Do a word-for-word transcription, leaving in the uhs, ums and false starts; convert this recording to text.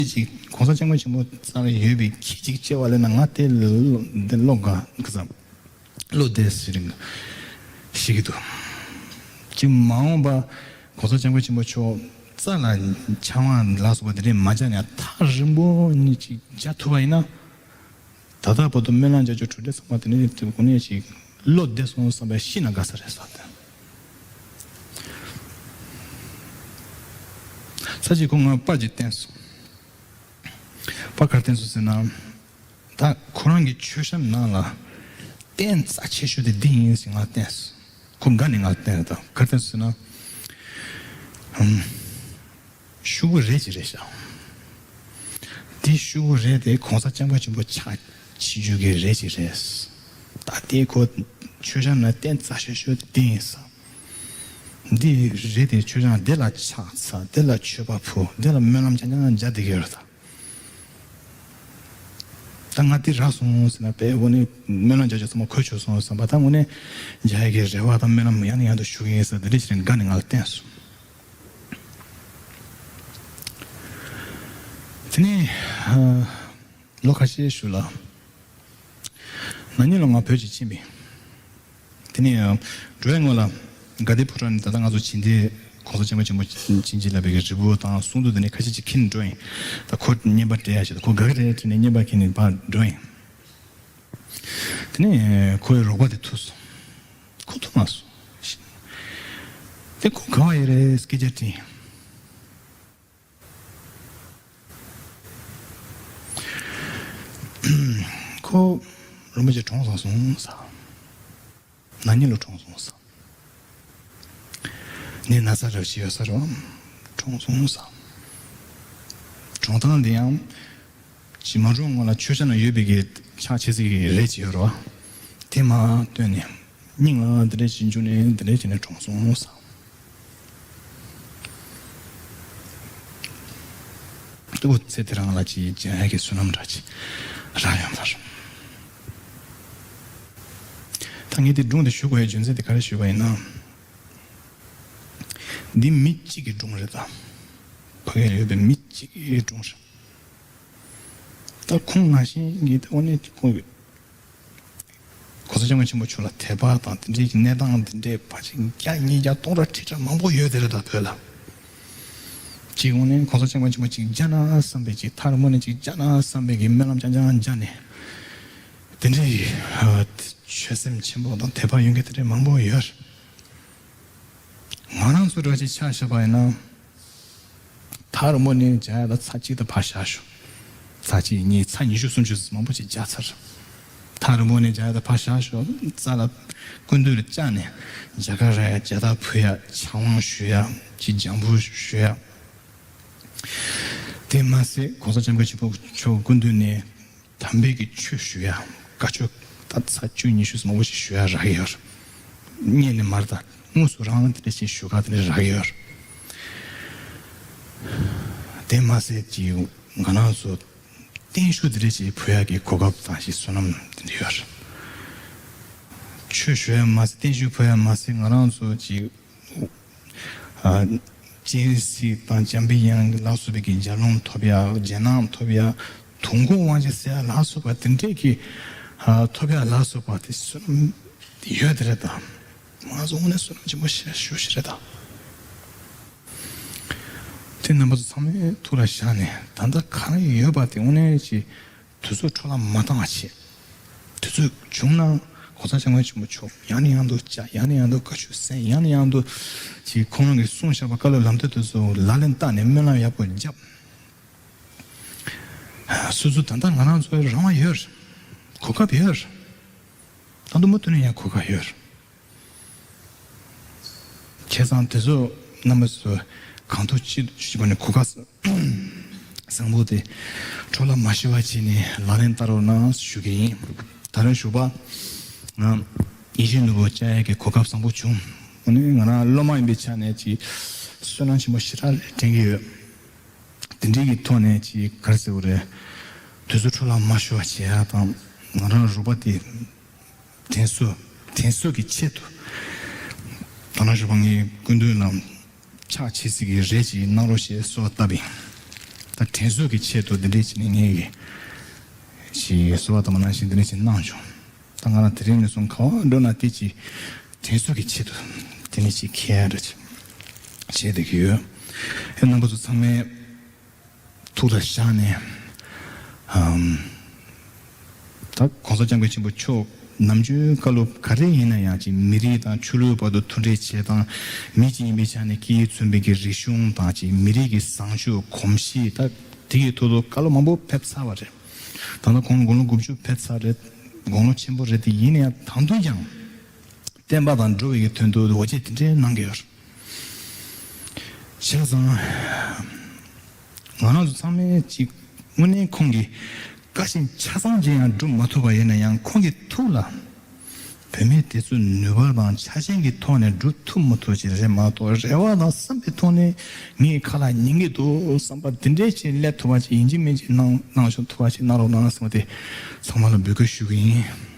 ཅིག་གོང་ས་སྐྱབས་མགོན་ཆེན་པོ་རྩ་ལ་ཡོད་པའི་ཁྱི་གཅིག་བྱས་པ་ལས་ན། ང་དེ་ལོ་འདི་ལོ་འགའ་ག་ས་ལོ་བསྡད་ཟེར་ཞིག་གི་འདུག་ཅིག་མ་འོངས་པ་གོང་ས་སྐྱབས་མགོན་ཆེན་པོ་མཆོག་རྩ་ལ་ཆང་བ་ལ་སོགས་པ་དེ་འདྲས་མ་བྱས་ནས་ཐག་རིང་པོ་ནས་ཅིག་བྱས་ཐུབ་པ་ཡིན་ན། ད་ལྟ་བར་དུ་སྨོན་ལམ་རྒྱག་རྒྱུ་གྲུབ་འབྲས་ཚང་མ་དེ་ནས་དེ་གོང་ནས་ཅིག་བློ་བདེ་སོང་བསམ་པའི་ཤི་ན་དགའ་ས་རེད་ཟེར་ཏེ། ས་གཅིག་ཁོ་ང་པར་ཅིག་བསྟན་སོང་། པར་ག་རེ་བསྟན་སོང་ཟེར་ན། ད་ཁོ་རང་གི་མཆོད་བཤམས་ནང་ལ་རྟེན་རྩ་ཆེ་ཤོས་དེ་འདི་ཡིན་ཟེར་ང་བསྟན་སོང་། ཁོ་དགའ་ནས་ང་བསྟན་རེད། ད་ག་རེ་བསྟན་སོང་ཟེར་ན། ཨམ། ཤོག་བུ་རས་ཅིག་རེད་ཤག་འདི་ཤོག་བུ་རས་དེ་གོང་ས་སྐྱབས་མགོན་ཆེན་པོ་ཕྱག་ཕྱི་འཇུག་གི་རས་ཅིག་རེད། ད་དེ་ཁོ་མཆོད་བཤམས་ནང་རྟེན་རྩ་ཆེ་ཤོས་དེ་འདི་ཡིན་ས། འདི་རས་དེ་མཆོད་བཤམས་འདི་ལ་ཕྱག་འཚལ། འདི་ལ་མཆོད་པ་ཕུལ། འདི་ལ་སྨོན་ལམ་རྐྱང་རྐྱང་རྒྱག་བསྡད་ཀྱི་ཡོད་རེད་ད། ད་ང་འདི་རག་སོང་ཟེར་ན། དཔེ་དངོས་གནས་སྨོན་ལམ་རྒྱག་རྒྱུ་ཚང་མ་གོ་ཆོད་སོང་བསམ་པ། ད་དངོས་གནས་རྒྱག་ཡ་གི་རེ་བ་དང་སྨོན་ལམ་ཡང་ནས་ཡང་དུ་ཞུ་གི་ཡིན་ཟེར་འདི་འདྲ་ཞིག་དགའ་ནས་ང་ལ་བསྟན་སོང་། དེ་ནས་ཨ་ལོ་ཁ་ཤས་ཤིག་ལ་ན་ནིང་ལ་ང་བོད་ཅིག་ཕྱིན་པས། དེ་ནས་འགྲོ་བའི་སྔོན་ལ་དགའ་ལྡན་ཕོ་བྲང་ནས། ད་ལྟ་ང་ཚོ་བྱིན་ཏེ་གོང་ས་སྐྱབས་མགོན་ཆེན་པོ་བྱིན་གྱིས་བརླབས་པའི་རིལ་བུ་དང་གསུང་ཐུགས་དེ་ནས་ཁ་ཤས་ཅིག་འཁྱེར་ནས་འགྲོ་ཡིན། ད་ཁོ་བརྙན་པར་སྤྲད་ཡ་ཞིག་ད་ཁོ་དགའ་གི་རེད་དྲན་ནས་བརྙན་པར་འཁྱེར་ནས་ཕར་འགྲོ་ཡིན། དེ་ནས་ཁོའི་རོགས་པ་དེ་ཐུག་སོང་། ཁོ་ཐུག་མ་སོང་། དེ་ཁོ་ག་བ་ཡོད་རེད་སྐད་ཆ་དྲིས། ཁོ་རིན་པོ་ཆེ་གྲོངས་སོང་ཟེར། ན་ནིང་ལ་གྲོངས་སོང་ཟེར། ནད་ན་ཚ་འདྲ་བོ་ཅིག་ཡོད་ས་རེད་བ། གྲོངས་སོང་ཟེར། གྲོངས་སྟངས་དེ་ཡང་ཅིག་མ་གྲོངས་སྔོན་ལ་མཆོད་བཤམས་ནང་ཡོད་པའི་གི་ཕྱག་ཕྱི་སྲིད་ཀྱི་རས་ཅིག་ཡོད་རེད་བ། དེ་མར་བཏོན་ནས་སྙིང་ལ་དེ་འདྲ་ཅིག་འཇུས་ནས་དེ་འདྲ་བྱས་ནས་གྲོངས་སོང་ཟེར། ལྟ་བུ་ཚེ་དེ་རང་ལ་ཅིག་སྦྱང་ཡ་གི་བསོད་ནམས་འདྲ་ཅིག་རག་ཡོང་བར། ད་ངས་དེ་སྒྲུང་དེ་ཞུ་དགོས་ཡའི་རྒྱུ་མཚན་དེ་ག་རེ་ཞུས་པ་ཡིན་ན། འདི་མི་གཅིག་གི་སྒྲུང་རེད་ད། ཕ་གིར་ཡོད་པའི་མི་གཅིག་གི་སྒྲུང་རེད། ད་ཁོང་ནང་བཞིན་ངས་དེ་དངོས་གནས་ཁོང་གི་གོང་ས་སྐྱབས་མགོན་ཆེན་པོ་མཆོག་ལ་དད་པ་དང་དེ་འདྲའི་གི་གནས་སྟངས་འདི་འདྲའི་ཕལ་ཆེར་བརྒྱ་ཉིས་བརྒྱ་སྟོང་ཕྲག་ཁྲི་ཕྲག་མང་པོ་ཡོད་དེ་རེད་ད་བོད་ལ། ཅིག་འོང་ནས་གོང་ས་སྐྱབས་མགོན་ཆེན་པོ་ཅིག་མཇལ་ན་བསམ་པའི་ཅིག་མཐའ་རུ་སྨོན་ནས་ཅིག་མཇལ་ན་བསམ་པའི་གི་སྨོན་ལམ་རྐྱང་རྐྱང་མཇལ་ནས། དེ་འདྲའི་གི་ཆོད་སེམས་ཆེན་པོ་དང་དད་པ་ཡོད་མཁན་དེ་འདྲའི་མང་པོ་ཡོད། ང་རང་ཚོ་འདྲ་ཅིག་ཆ་བཞག་པ་ཡིན་ན། མཐའ་རུ་སྨོན་ནས་མཇལ་ཡ་ད་ཚར་གཅིག་ད་ཕར་བཞག་ཤོག་ཚར་གཅིག་གཉིས་ཚར་ཉི་ཤུ་སུམ་ཅུ་མང་པོ་ཅིག་མཇལ་ཚར། མཐའ་རུ་སྨོན་ནས་མཇལ་ཡ་ད་ཕར་བཞག་ཤོག་རྩ་ལ་སྐུ་མདུན་ལ་བཅར་ནས་རྒྱ་གར་ར་ཡ་མཇལ་དར་ཕུལ་ཡ་ཕྱག་དབང་ཞུ་ཡ་ཅིག་སྦྱང་བརྡར་ཞུ་ཡ། དེ་མ་ཟད་གོང་ས་སྐྱབས་མགོན་ཆེན་པོ་མཆོག་སྐུ་མདུན་ནས་དམ་པའི་གི་ཆོས་ཞུ་ཡ། བཀའ་ཆོས་ད་ཚར་བཅུ་ཉི་ཤུ་ཙམ་པོ་ཞིག་ཞུ་ཡ་རག་གི་ཡོད། སྔོན་ནས་མར་ད་དངོས་སུ་རང་དེ་འདྲ་ཞིག་ཞུ་ག་དེ་འདྲ་རག་གི་ཡོད། དེ་མ་ཟད་ཀྱི་ང་རང་ཚོ་བརྟན་བཞུགས་དེ་འདྲ་ཞིག་ཕུལ་ཡ་གི་གོ་སྐབས་དང་ཞིག་བསོད་ནམས་དེ་འདྲ་ཡོད། ཆོས་ཞུ་ཡ་མ་ཟད་བརྟན་བཞུགས་ཕུལ་ཡ་མ་ཟད་ང་རང་ཚོ་ཀྱི་ཨ། སྤྱན་གཟིགས་དང་འཇམ་པའི་དབྱངས་ལ་སོགས་པའི་གི་ཞལ་ལུང་ཐོབ་ཡ། རྗེས་གནང་ཐོབ་ཡ། དུས་འཁོར་དབང་ཆེན་ཟེར་ཡ་ལ་སོགས་པ་དེ་འདྲས་ཀྱི་ཨ། ཐོབ་ཡ་ལ་སོགས་པ་དེ་བསོད་ནམས་ཡོད་དེ་རེད་ད། ང་ཚོ་དངོས་གནས་བསོད་ནམས་ཆེན་པོ་ཞེ་ཞུ་ཞིག་རེད་ད། དེ་རྣམ་པ་ཚོ་ཚང་མའི་ཐུགས་ལ་བཞག་ནས་ད་ལྟ་གང་ཡོད་པ་དེ་དངོས་གནས་ཀྱི་དུས་ཚོད་འཕྲོ་བརླག་མ་བཏང་བ་བྱེད། དུས་ཚོད་བྱུང་ན་གོང་ས་སྐྱབས་མགོན་ཆེན་པོ་མཆོག་ཡང་ནས་ཡང་དུ་བཅར། ཡང་ནས་ཡང་དུ་བཀའ་ཆོས་གསན། ཡང་ནས་ཡང་དུ་ཅིག་ཁོང་རང་གིས་གསུངས་བཞག་པ་བཀའ་སློབ་ལམ་སྟོན་དེ་ཚོ་ལག་ལེན་བསྟར་ནས་སྨོན་ལམ་ཡག་པོ་བརྒྱབ། སོ་སོ་ད་ལྟ་ང་རང་ཚོའི་རང་དབང་ཡོད། གོ་སྐབས་ཡོད། ད་དུང་མུ་མཐུད་ནས་ཡང་གོ་སྐབས་ཡོད། བྱས་ཙང་དེ་ཚོ་རྣམ་པ་ཚོས་གང་ཐུབ་ཅི་ཐུབ་ཀྱི་སྒོ་ནས་གོ་སྐབས་བཟང་པོ་དེ་འཕྲོ་བརླག་མ་ཤོར་བ་བྱས་ནས་ལག་ལེན་བསྟར་རོགས་གནང་ཞུ་གི་ཡིན། ད་རེས་ཞུ་བ་ང་ཡིད་བཞིན་ནོར་བུ་བཅར་ཡས་ཀྱི་གོ་སྐབས་བཟང་པོ་བྱུང་། འོ་ན་ང་རང་སློབ་མ་ཡིན་པའི་ཆ་ནས་ཀྱི་བསོད་ནམས་ཆེན་པོ་ཞེ་དྲག་དྲན་གྱི་ཡོད། དེ་འདྲའི་གི་ཐོག་ནས་ཀྱི་ག་རེ་ཟེར་དགོས་རེད། དུས་ཚོད་འཕྲོ་བརླག་མ་ཤོར་བ་བྱེད་ཡ་དང་ང་རང་རོགས་པ་དེ། དྲན་གསོ། དྲན་གསོ་གི་ཆེད་དུ། ད་ནང་ཞུ་བ་ངའི་སྐུ་མདུན་ལ་ཕྱག་ཕྱི་སྲིད་ཀྱི་རས་ཅིག་གནང་རོགས་ཞེས་གསོལ་བ་བཏབ་ཡིན། ད་ དྲན་གསོ་གི་ཆེད་དུ་འདི་འདྲས་བྱས་ནས་ངས་ཀྱི་ཞེས་གསོལ་བ་དམ་པ་ནང་བཞིན་འདི་འདྲས་བྱས་གནང་བྱུང་། ད་ང་རང་དེ་རིང་ནས་བཟུང་ག་བ་འགྲོ་ན་དེ་ཅིག་དྲན་གསོ་གི་ཆེད་དུ་དེ་ནས་ཅིག་ཁྱེར་ར་ཅིག་བྱས་བསྡད་ཀྱི་ཡོད། ཨེ་རྣམ་པ་ཚོ་ཚང་མས་ཐུགས་ལ་བཞག་ནས། ཨམ། ད་༸གོང་ས་༸སྐྱབས་མགོན་ཆེན་པོ་མཆོག་ནམ་རྒྱུན་བཀའ་སློབ་ག་རེ་ཡིན་ན་ཡང་ཅིག་མི་རིགས་དང་ཆོས་ལུགས་བར་དུ་མཐུན་འབྲེལ་བྱེད་སྟངས། མི་གཅིག་ཡིན་པའི་ཆ་ནས་སྐད་ཡིག་མཚོན་པའི་གི་རིག་གཞུང་དང་ཅིག་མི་རིགས་ཀྱི་བཟང་སྤྱོད་གོམས་གཤིས། ད་དེ་གི་ཐོག་ཏུ་བཀའ་སློབ་མང་པོ་ཕེབས་ཚར་བ་རེད། ད་ལྟ་ཁོང་དགུང་ལོ་དགུ་བཅུ་ཕེབས་ཚར་རེད། དགུང་ལོ་ཆེན་པོ་རེད། དེ་ཡིན་ན་ཡང་ད་དུང་ཀྱང་བསྟན་པ་དང་འགྲོ་བའི་གི་དོན་དུ་འོ་བྱེད་དེ་འདྲའི་གནང་གི་ཡོད་རེད། བྱས་ཙང་། ང་རང་ཚོ་ཚང་མས་ཅིག་དངོས་གནས་ཁོང་གི་བཀའ་བཞིན་ཆ་ཚང་ཅིག་ཡང་སྒྲུབ་མ་ཐུབ་པ་ཡིན་ན་ཡང་ཁོང་གི་ཐུགས་ལ་བུད་མེད་དེ་ཚོ་ནུས་པ་དང་ཆ་རྐྱེན་གྱི་ཐོག་ནས་སྒྲུབ་ཐུབ་མ་ཐུབ་ཅིག་རེད་མ་གཏོགས། རེ་བ་དང་བསམ་པའི་ཐོག་ནས་ངའི་ཁ་ལ་ཉན་གྱི་འདུག་བསམ་པ་འདི་འདྲའི་ཅིག་སླེབས་ཐུབ་པ་ཅིག་ཡིན་གཅིག་མིན་གཅིག་གནང་གནང་ཤོག་ཐུབ་པ་ཅིག་གནང་རོགས་གནང་ཟེར་བ་དེ་ཚང་མ་ལ་འབོད་སྐུལ་ཞུ་གི་ཡིན།